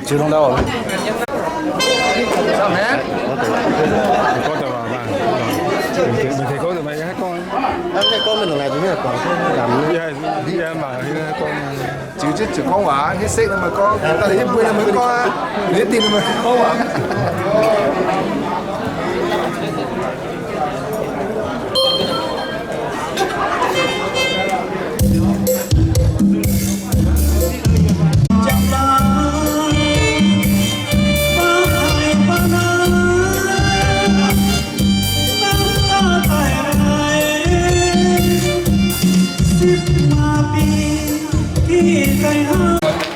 Jiu dongh ndau. Mv deix gorngv deix waac maah. Mv deix gorngv deix maaih yie haih gorngv. Yie mangc yie haih gorngv. Ziux jienv ziouc gorngv waac, hietv sekv nor meih gorngv, daaih yietv mbuo nor meih gorngv aqv, yietv dingh nor meih gorngv waac.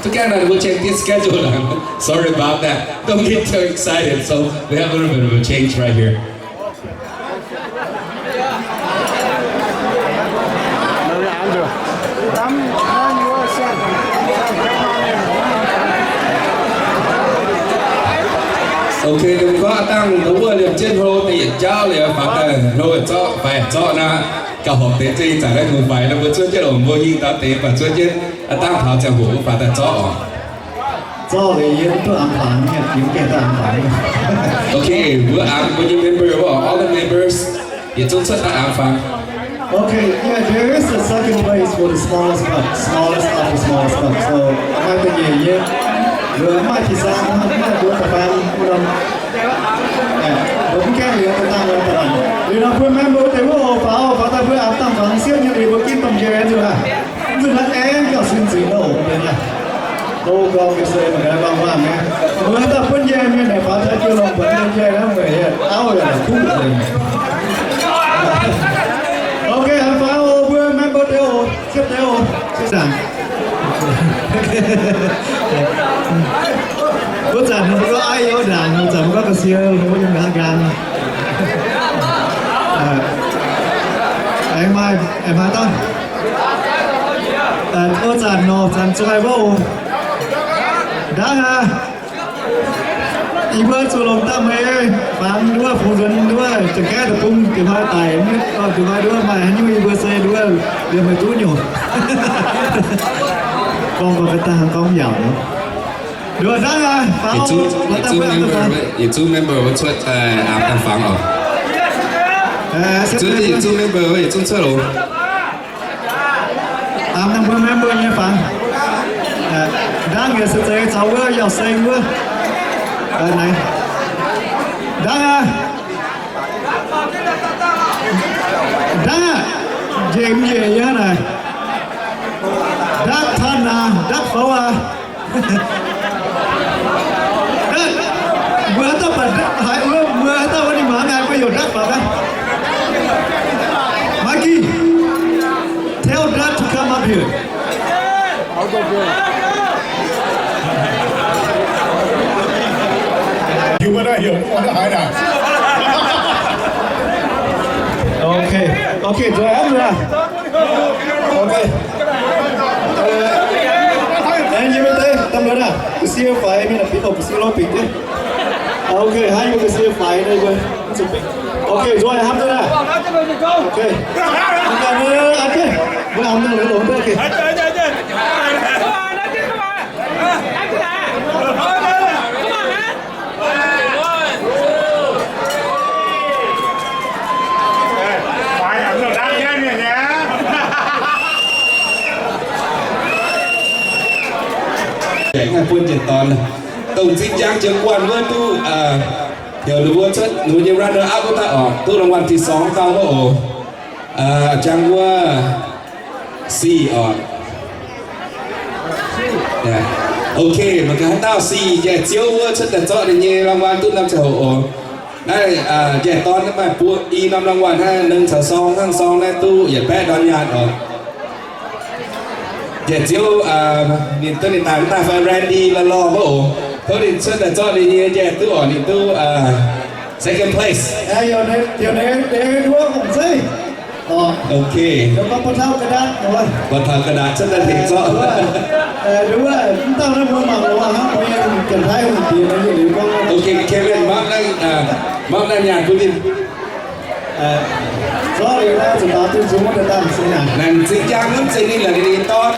Too bad we'll change this schedule. Sorry about that. Don't get too excited. So we have a little bit of a change right here. Ok, ninh mbuo gorngv dangh wuov liemh jienv hlo deix yietc jauv liuz, faaux daaih hlo zorqv, faix zorqv nor, gauh horpc deix za'gengh naaiv hungh faix nor, mbuo zuov jienv oc, mbuo hingh daux deix baac zuov jienv, dangh taux ziangh hoc mbuo faaux daaih zorqv oc. Zorqv liuz yie duqv amx fangx nyei, yie mv gaengh duqv amx fangx. Ok, mbuo amx mbuo nyei member, all the members, yietc zungv cuotv daaih amx fangx. Okay, yeah, there is a second place for the smallest pup, smallest of the smallest pup. So, maaih da'nyeic nyei, mbuo maaih ti saang, maaih mbuo da'faam norm. Mbuo mv gaengh liuz daaih dangh wuov daaih. Liuz nor mbuo member deix wuov oc, faaux oc, faaux daaih mbuo amx dangh fangx siepv nyei liuz mbuo ginv domh njaih nzunc aqv. Nzunc naaiv aengx gauh sin zingx loh mbuo nyei. Loh gorngv se mangc gaax bangc waangc nyei. Mbuo daaih buonv njaih mienh naaic faaux taux jiu longc buatc nyei njaih naaiv weic auv yaac kuv nzengc. Ok, faaux oc, mbuo member deix oc, siepv deix oc, siepv zaangc. Wuov zanc mbuo gorngv aiv youh ndaangc, wuov zanc mbuo gorngv ga'sie, mbuo yiem nqaang nqaang. Aengx maaih, aengx maaih dauh. Wuov zanc nor, zanc zuqc haiz wuov oc. Ndaangc aqv. Yie mbuo zuqc longc daaih meih fangx nduov, fungx nzuonx nduov, za'gengh deic-bung diex hnoi daic, diex hnoi nduov maaih haaix nyungc yie mbuo se nduov liemh meih duqv nyungc. Gorngv gorngv ga'dangh gorngv yaac nor. Nduov ndaangc aqv, faaux. Yietc zungv member wuov cuotv daaih amx dangh fangx oc. Zuov jienv yietc zungv member wuov yietc zungv cuotv oc. Amx dangh mbuo member nyei fangx. Ndaangc yaac se zeiz caux wuov Yauh Seng wuov. Naaiv. Ndaangc aqv. Ndaangc aqv. Njiec mv njiec yie naaic. Ndakv tanh aqv, ndakv faaux aqv. Mbuo haaix dauh baac haiz wuov, mbuo haaix dauh wuov ninh muangx haiz mbuo youc ndakv faaux aqv. Mikey, tell Dad to come up here. Heuc mbuo naaiv heuc mbuo haaix naaic. Ok, ok, nzuonx aqv, nzuonx aqv. Ok. Aengx yie mbuo deix domh nzuonx aqv, ga'sie faix mingh naaic, bieqc oc, ga'sie lo bingx jienv. Ok, hnangv yie mbuo ga'sie faix naaic, yie mbuo mv zuqc bingx. Ok, nzuonx aqv, hnamv duqv aqv. Ok. Mbuo hnamv duqv longx duqv, ok. Aengx haih buonv njiec dorn. Dongh zinh jangx jienv guanh wuov duqv, heuc ninh mbuo cuotv ninh mbuo nyei runner up wuov daaih oc, duqv รางวัลที่สอง dauh wuov oc. Jangx wuov sic oc. Ok, mangc gaax haaix dauh sic njaih ziouv wuov cuotv daaih zorqv ninh nyei รางวัล duqv norm ziangh hoc oc. Naaiv njaih dorn naaiv maaih buo i norm รางวัล naaiv, หนึ่ง caux สอง, hnangv สอง naaiv duqv yietc baeqv ndorn nyaanh oc. Njaih ziouv, ninh duqv ninh daaih, mv daaih fai Randy la'lorh wuov oc. Tov ninh cuotv daaih zorqv ninh nyei njaih duqv oc, ninh duqv second place. Ok. Baac taux ga'naaiv cuotv daaih tengx zorqv. Ok, Kevin, mangv naaiv nyaanh bun ninh. Naaiv zinh jangv mv zeiz ninh la'nyeic ninh dorn.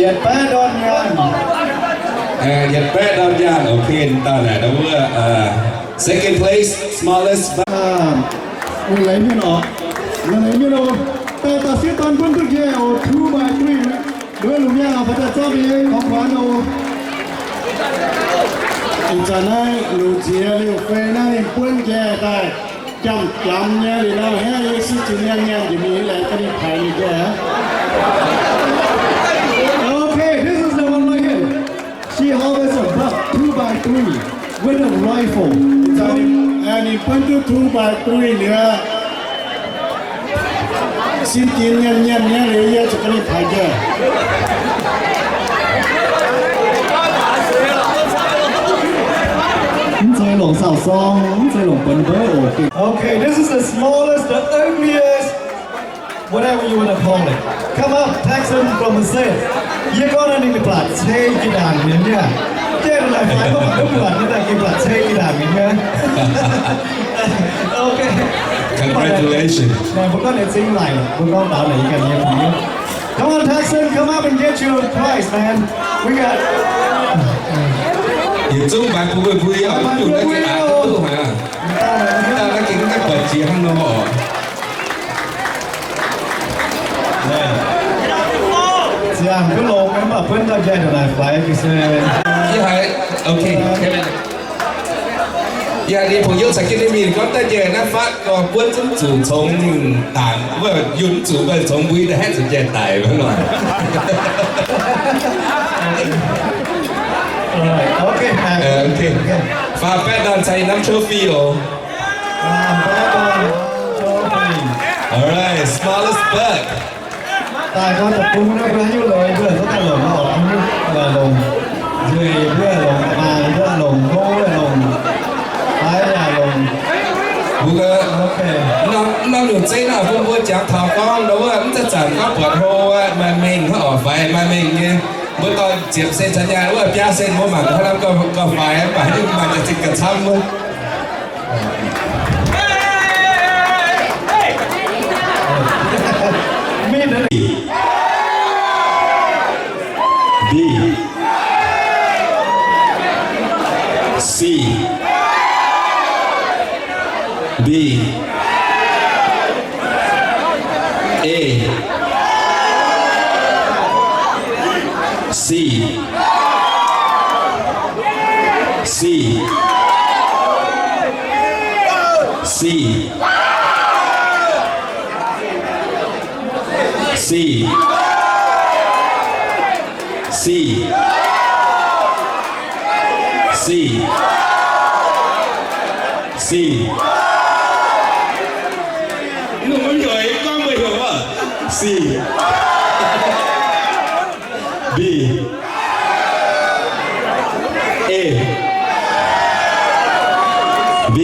Yietc baeqv ndorn nyaanh. Yietc baeqv ndorn nyaanh, okay, dauh naaic ndau wuov, second place, smallest. Ninh leiz mienh oc, ninh leiz mienh oc, daaih dauh sieqv dorn buonv duqv njaeh oc, two by three. Nduov lungh mi'aqv, fai daaih zorqv mingh ของขวัญ oc. Ih zanc naaiv lungh ziex liouh fei naaiv ninh buonv njaeh daaih. Jamh jamx nyei liuz nor, hnangv yie sieqv zinh nyaanh nyaanh njiec mingh laengz ga'naaiv paaiv nyei njaeh. Okay, this is the one right here. She always a buck two by three with a rifle. Ninh buonv duqv two by three liuz, sieqv zinh nyaanh nyaanh nyei liuz yie zuqc ga'naaiv paaiv njaeh. Mv zeiz longc saauv song, mv zeiz longc buonx mbouv oc. Okay, this is the smallest, the ugliest, whatever you wanna call it. Come up, Texan from the set. Yie gorngv naaiv ninh ga'blatc cei jiex ndaangc mienh nyei. Jiex ndaangc fai gorngv mv buatc nyei daaih ga'blatc cei jiex ndaangc mienh nyei. Okay. Congratulations. Naaiv mbuo gorngv naaiv zingh laic, mbuo gorngv daaux naaic yie ganh nyei fingx. Come on, Texan, come up and get your prize, man. We got. Yietc zungv mangc bun mbuo mbui oc, mv dungx naaiv gengh aqc duqv haic. Mv daaih naaiv gengh mv gaengh buatc jiex hnangv nor oc. Ziangh duqv longx, mv baac buonv dauh njaih ndongc naaic faix ga'sie. Yie haiz, okay. Yie haiz ninh pongx youv caux jienv ninh mingh gorngv daaih njaih naaiv fatv gorx buonv zungv zuqc congx ninh dangc, wuov yunc zuqc mv baac congx mbui daaih haeqv zuqc njaih daic wuov nor. Okay. Faam baeqv dorn caux ih hnamv trophy oc. All right, smallest buck. Daaih gorngv deic-bung naaiv mbuo haaix nyungc longx, mbuo zorqv daaih longc oc, longc nzueic mbuo longc, maaic mbuo longc, hlo longc, faix yaac longc. Mbuo, norm, norm nyungc zeiv naaic bun mbuo jangx taux gorngv nor wuov, mv zanc zanc gorngv buatc hlo maaih mengh hnangv oc, faix maaih mengh nyei. Mbuo dorh ziepc sen caux nyaanh wuov biaa sen mbuo mangc hnangv naaiv gorngv faix, mv baac haaix nyungc maaih jaax-zinh gauh camv wuov. B. C. B. A. C. C. C. C. C. C. C. Mv heuc, gorngv mbuo heuc oc. C. B. A. B.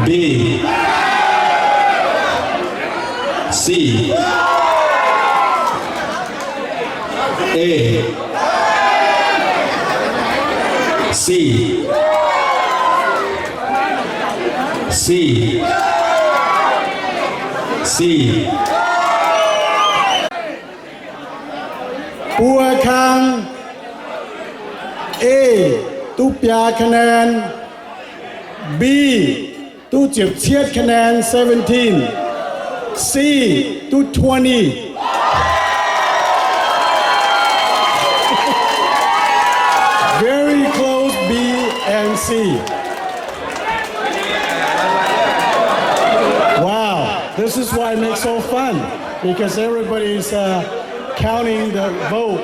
B. C. A. C. C. C. Buo kang, A duqv biaa คะแนน, B duqv ziepc cietv คะแนน, seventeen. C duqv twenty. Very close, B and C. Wow, this is why it makes so fun, because everybody's, uh, counting the vote.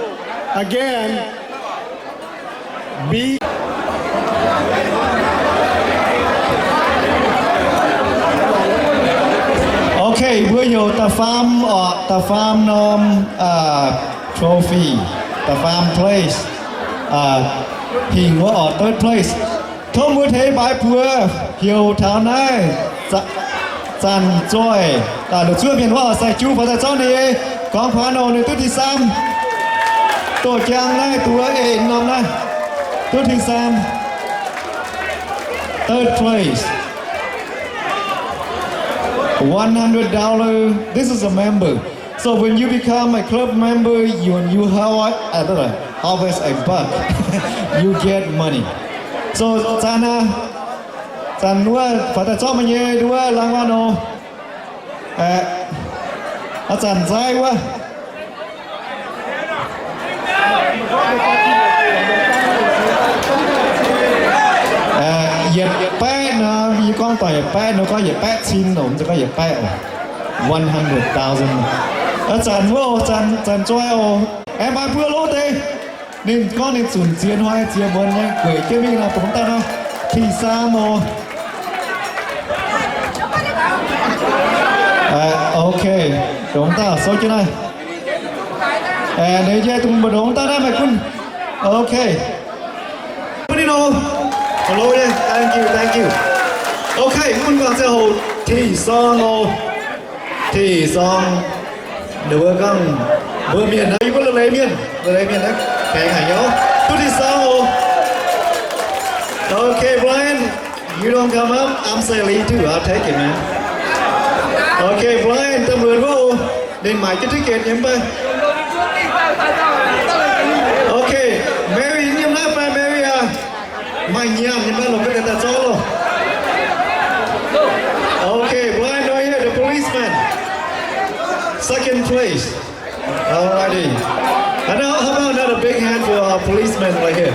Again, B. Okay, mbuo heuc da'faam oc, da'faam norm, uh, trophy, da'faam place, uh, hingh wuov oc, third place. Tov mbuo tengx baaix buoz heuc taux naaiv zanc zoih, daaih la'zuov mienh wuov oc, sai-juv fai daaih zorqv ninh nyei ของขวัญ oc, ninh duqv ที่สาม. Doh jang naaiv duqv wuov eix norm naaiv, duqv ที่สาม. Third place. One hundred dollar. This is a member. So when you become a club member, you, you have a, a, a, always a buck. You get money. So, zanc aqv, zanc wuov faaux daaih zorqv meih nyei nduov รางวัล oc. Aa, zanc nzaiv wuov. Yietc baeqv nor, yie gorngv doic yietc baeqv nor, gorngv yietc baeqv cin nor, mv zeiz gorngv yietc baeqv oc. One hundred thousand. Zanc wuov, zanc, zanc zoi oc. Aengx maaih mbuo lov deix. Ninh gorngv ninh zunc ziex hnoi ziex muonz nyei gueic jienv mingh nor, dongh daaih nor, T Sam oc. Ok, dongh daaih souv jienv naaiv. Ninh nyei dongh mbu'ndongx daaih naaiv maaih gunv. Ok. Bun ninh oc. Hello, yeah, thank you, thank you. Ok, mv baac ziangh hoc T Sam oc. T Sam, ninh mbuo gorngv mbuo mienh naaiv, yie mbuo la'leiz mienh, la'leiz mienh naaiv kaengx haic nyei. Duqv T Sam oc. Okay, Brian, you don't come up. I'm Sally too. I'll take it, man. Okay, Brian, domh luonx wuov oc. Ninh maaic jienv ticket nyei mv baac. Okay, Mary, yiem naaiv fai Mary aac. Maaih nyaanh nyei mv baac longc ga'naaiv daaih zorqv loh. Okay, Brian right here, the policeman. Second place. Alrighty. And now, how about another big hand for our policeman right here?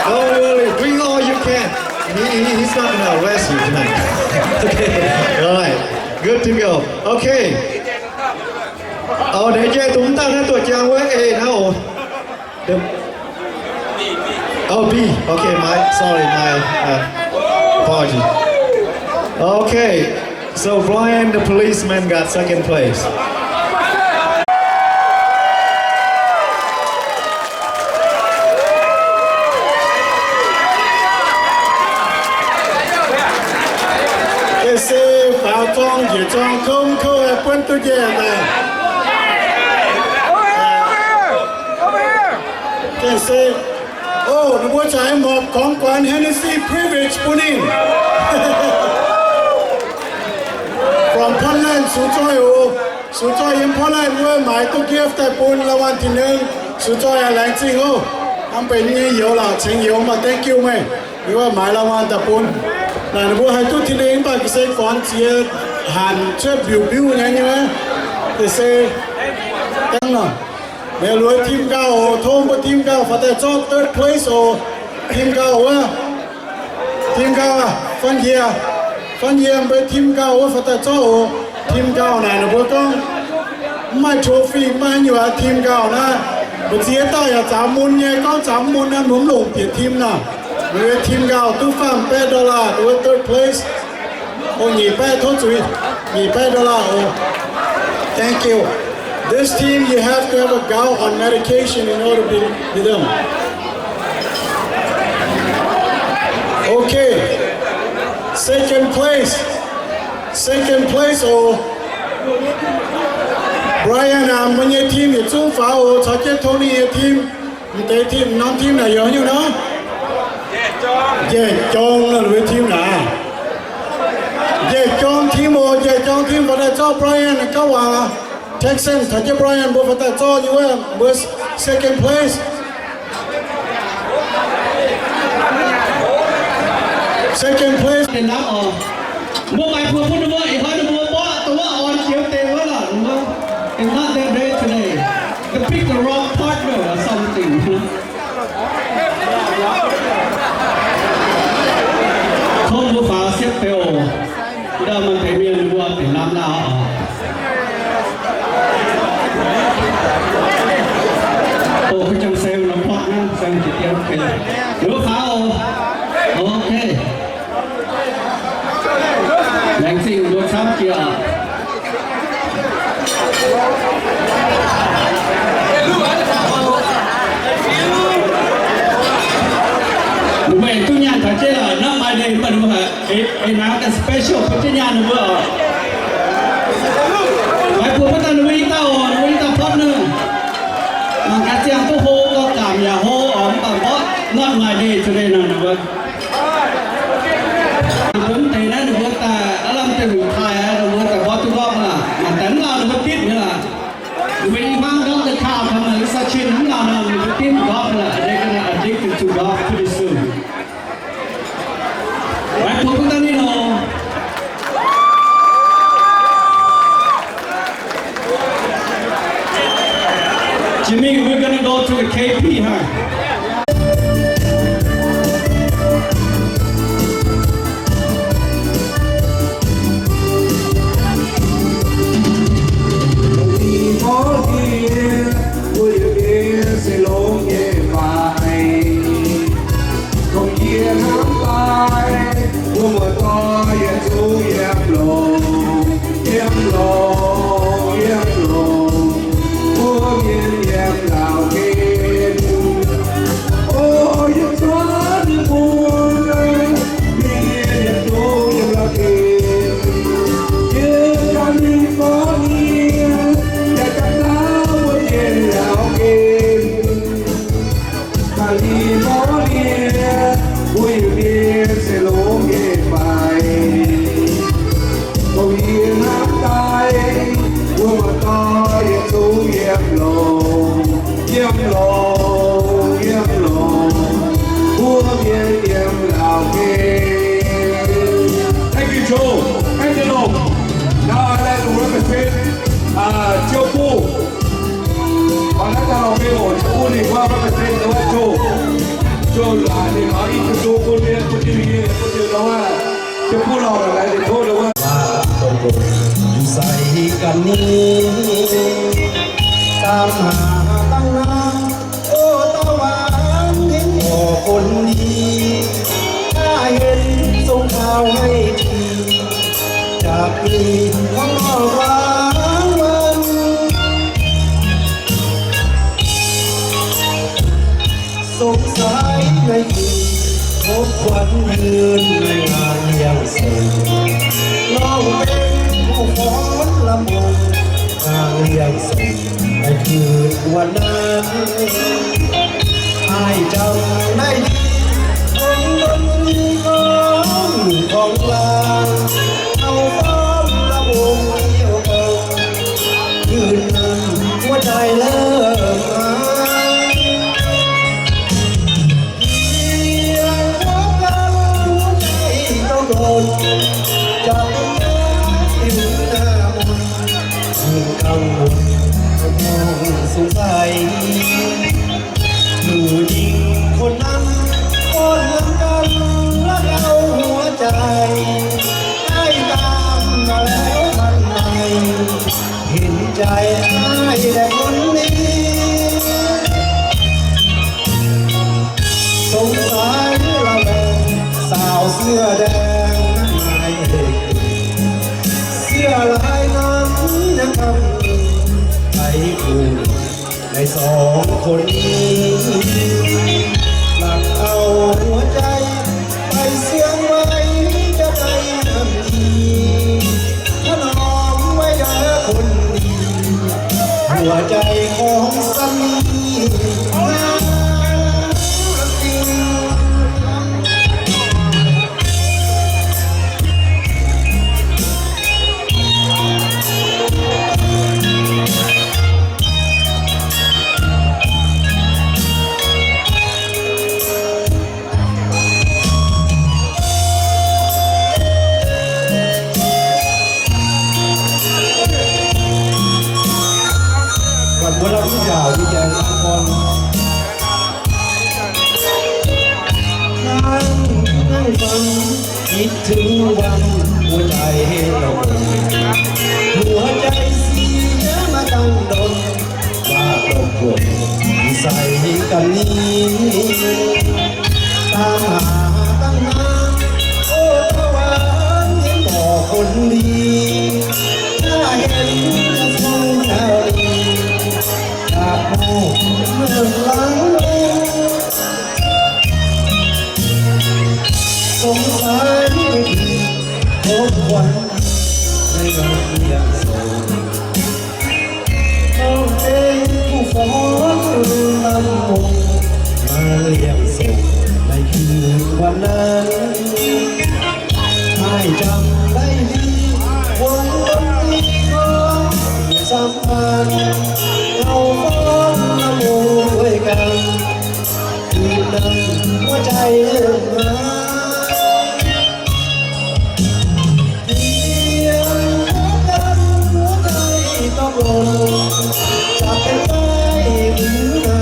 Don't worry, bring all you can. He, he, he's not gonna arrest you tonight. Okay. All right. Good to go. Okay. Oc, deix jai dungx daaih naaiv duoqc jangx wuov eix naaiv oc. Oh, B. Okay, my, sorry, my, uh, apology. Okay, so Brian the policeman got second place. Gengh se faaux zorng njiec zorng kouv kouv buonv duqv njiec daaih. Gengh se, o, ninh mbuo caux morc gorngv guaax Hennessy privilege bun ninh. From Portland, sux zoih oc. Sux zoih yiem Portland wuov maaiz duqv gift daaih bun รางวัลที่หนึ่ง. Sux zoih aac, laengz zingh oc. Hnamv benx nyei youz laac cengx youz mv baac thank you meih. Ninh wuov maaiz รางวัล daaih bun. Naaic ninh mbuo haih duqv ที่หนึ่ง mv baac ga'sie gornx ziex hanc cuotv mbiuc mbiuv nyei nyei. Ga'sie dangv nor. Meih luoix ทีม gauh oc, tov mbuo ทีม gauh faaux daaih zorqv third place oc. ทีม gauh wuov. ทีม gauh aac, fan yie, fan yie mbuo ทีม gauh wuov faaux daaih zorqv oc. ทีม gauh naaic ninh mbuo gorngv mv maaih trophy, mv maaih haaix nyungc aqv. ทีม gauh naaiv, mbu'ziex dauh yaac zaaux mun nyei, gorngv zaaux mun naaiv mv longc bieqc ทีม nor. Mbuo ทีม gauh duqv faam baeqv dollar, wuov third place. O, nyic baeqv, tov zuiz, nyic baeqv dollar oc. Thank you. This team, you have to have a gout on medication in order to be, be done. Okay. Second place. Second place oc. Brian aac, meih nyei team yietc zungv faaux oc, caux jienv Tony nyei team. M'deix team, norm team naaic yiem haaix nyungc nor? Njaih jorng, ninh mbuo team naaic. Njaih jorng team oc, njaih jorng team faaux daaih zorqv Brian gauv waac. Texan caux jienv Brian mbuo faaux daaih zorqv yie wuov mbuo second place. Second place. Deix lamh oc. Mbuo maaih buoz bun ninh mbuo, ih hnoi ninh mbuo mborqv dongh wuov orn jiex deix wuov lorqc, ninh mbuo. It's not their day today. They pick the wrong partner or something. Tov mbuo faaux siepv beu oc. Ndau maaih deix mienh ninh mbuo deix lamh naaiv oc. Oc, kuv jangx se nor mborqv naaiv, se jiex dien, ok. Ninh mbuo faaux oc. Ok. Laengz zingh mbuo camv jiex oc. Ninh mbuo aengx duqv nyaanh taux jienv lorqc, nor maaih ninh mbuo, ninh mbuo haiz, eix, eix naaiv ganh special bun jienv nyaanh ninh mbuo oc. Maiv buoz maiv daaih ninh mbuo i dauh oc, ninh mbuo i dauh partner. Mangc gaax ziangh duqv hlo, gauh gamh yaac hlo oc, mv baac mborqv not my day today nor ninh mbuo. Ninh mbuo mv deix naaiv ninh mbuo daaih aav Go to the K P, huh? California, mbuo Iu-Mienh se longx nyei fai? Dongh yie hnamv daaih, mbuo muoz-doic yietc zungv yiem longx, yiem longx, yiem longx, mbuo mienh yiem Laauv-Geng. Thank you, Joe. Thank you, Lord. Now I'd like to represent, uh, Joe Fu. Baac naaiv daaih lorh beiv oc, Joe Fu ninh guaaiv represent the word Joe. Joe laaic ninh oix i Joe Fu mienh bun ninh mienh bun ninh lorh wuov. Joe Fu lorh laaic ninh tov ninh wuov. Waac dongh mbuo mv sai ganh ni, daam haac dangh naaiv, o dauh waac ninh oix bun ninh, aa, henv zong taux haic jiex, jaax mingh hnangv nor guangc wuonv. Song sai naaiv yie hopv kuonx yienh naaiv ngaanc liangh sou, lorngh benx kuv forn lamh mongh ngaanc liangh sou, naaiv kuv wuonv naaiv. Haih jangx naaiv ndiev, dongh ndon nyei gorngv gorngv laangh, auv-fun lamh mongh liouh gorngv, guen wuov daaih lorqc. Yie wuov ganh wuov daaih gauh ndon, jaax daaih liuz naaiv mbuo yungh gangh muonc, mbuo sung sai. หมู่หญิงคนนั้น ก็เหมือนกัน รักเอาหัวใจ ได้ตามมาแล้วท่านใหม่ เห็นใจอ้ายและคนนี้ สงสัยระแวง สาวเสื้อแดงนั้นหมายเหตุ เสื้อลายนั้นยังทำใครคู่ ในสองคนนี้ หลักเอาหัวใจ ไปเสื่องไว้จะได้ห้ามดี ถนอมไว้เด้อคนดี หัวใจของสามี หาจริง Các bạn muốn làm gì chào đi chào các con. นั่ง นั่งฟัง คิดถึงวันหัวใจระบม หัวใจเสียมาตั้งดน ว่าต้องปวดนิสัยกันนี้ ตามหาตั้งนาน โอ้ ตะวันเห็นบ่คนดี ถ้าเห็นจะสู้นารี อยากพูดเรื่องหลัง สงสัยไม่ผิด พบวันในวันเรียงส่ง ต้องเป็นผู้ฟ้อนรำวง มาเรียงส่งในคืนวันนั้น อ้ายจำได้ดี วงดนตรีของสัมพันธ์ เราฟ้อนรำวงด้วยกัน คืนนั้นหัวใจเริ่มหนาว เพียงพบกันหัวใจต้องหล่น จะเป็นใบ้หรือหน้า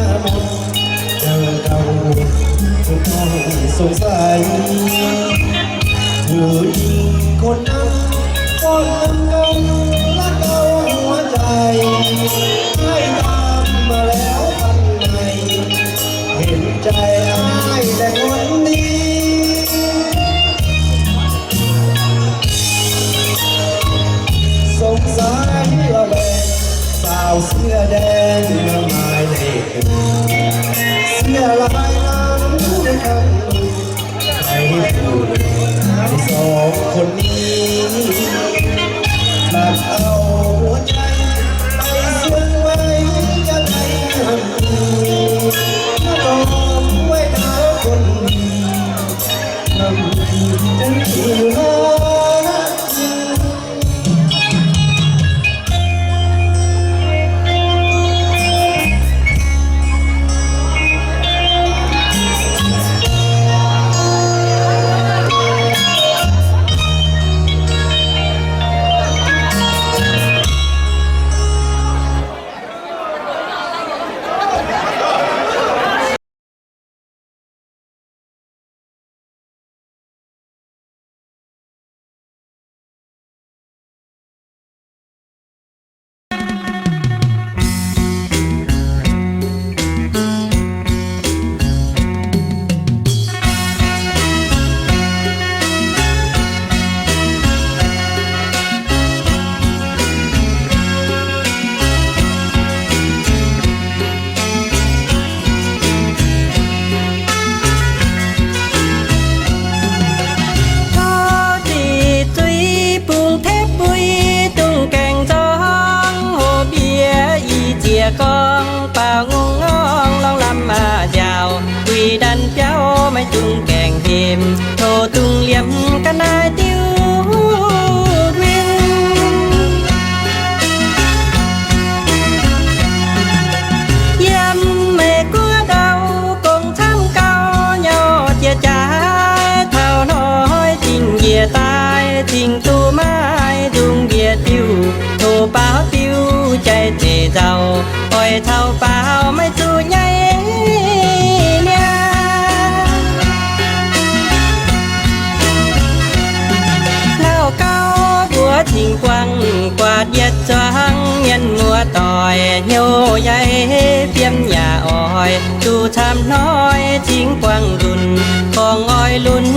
สงสัยผู้หญิงคนนั้นก็เหมือนกันและเกาหัวใจให้ตามมาแล้ววันไหน เห็นใจอ้ายแต่คนดี สงสัยระแวงสาวเสื้อแดงมาหมายเลขหนึ่ง เสื้อลายนั้นในคำ ใครผู้หนึ่งในสองคนนี้ หลักเอาหัวใจไปสวงไว้ จะได้หันดู ก็ต้องไว้เธอคนดี ทำดีที่รัก Tov ziqc zuiz bungx tepv mbui, dungx gaengh nzorng hoc bieqc i zieqc gorngv, baaux ngongh ngorngv lorngh lamh maah nziaauc, guix ndanc biauv maiv dungx gaengh hemx, tov dungx liemh ga'naaiv diuv win. Yiem Meiv Guoqv ndau gong camv gau, nyauv jiex jaaix taux hnoi cingx njiec daaih, cingx duqv maiv dungx njiec diuh, tov baaux diuv jai zeic nzauh, oix caux baaux maiv zuqc nyaiv niaa. Lauh gauv mbuox cingx buangh guatc yietc zuangx mienh muoz-doic, hnyouv yaac fiem yaac oix, zuqc camv hnoi cingx buangh nzunc, gorngv oix lunx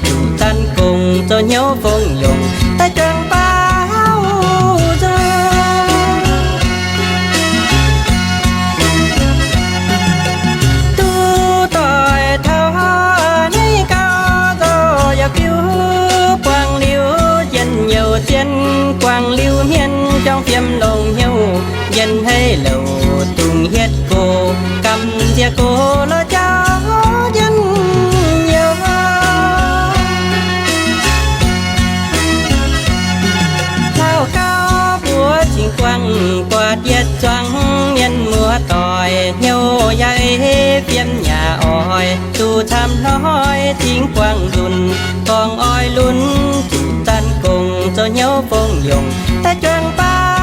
zuqc zanc gong, zoux hnyouv fongc yongc daaih juangc baaux nzunc. Duqv doic taux hnangv gauh nzoih yaac biuv, buangh liuz njien-youh zien, buangh liuz hmien juangv fiem longx hnyouv, njien-haiv louc dungx hietv gox, gamh nziex gox lorz jauv njien-youh. Lauh gauv mbuox cingx buangh guatc yietc zuangx mienh muoz-doic, hnyouv yaac fiem yaac oix, zuqc camv hnoi cingx buangh nzunc, gorngv oix lunx zuqc zanc gong, zoux hnyouv fongc yongc daaih juangc baaux